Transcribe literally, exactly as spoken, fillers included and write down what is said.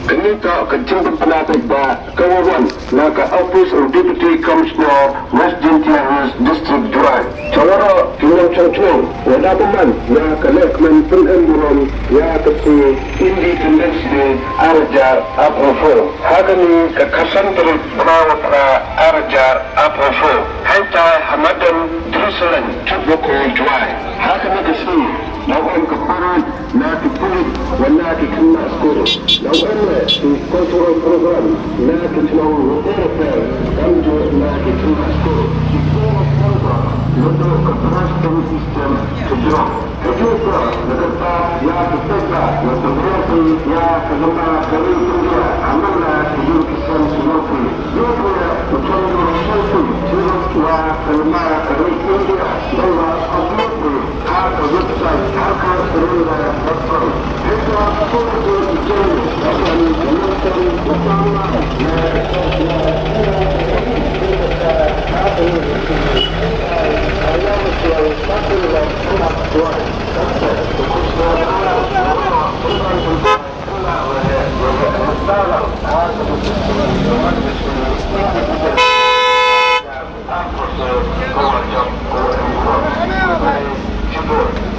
Kane ka ka jingpynpaw ba ka wa wan na ka Office of Deputy Commissioner West Jaintia Hills District Jowai. Chawara ki nongchong chnong wa da ba man ya ka lehkmen pynem burom ya ka sngi Independence Day ar hajar arphew four. Ha kane ka khatsan tarik bnai wa phra ar hajar arphew four. Hangta ha madan Jerusalem Chutwakhu Jowai. Ha kane ka sngi la wan ka parade na ki pulit wa na ki khynnah skul. La wan le ki cultural program na ki chnong water affair kamjooh na ki khynnah skul. Ki program la dei ka Protestant Eastern Kajrong. Kajrong ka la kyrpad ïa ki paidbah ïa ka lynti ïa ka lymma ka ri India. Amana ki ïing ki sem ki longkti. Ïa ka ïa ka jong ka longkti. Ïa ka lymma ka ri India. Ïa ka longkti. Ha ka website, ha ka website.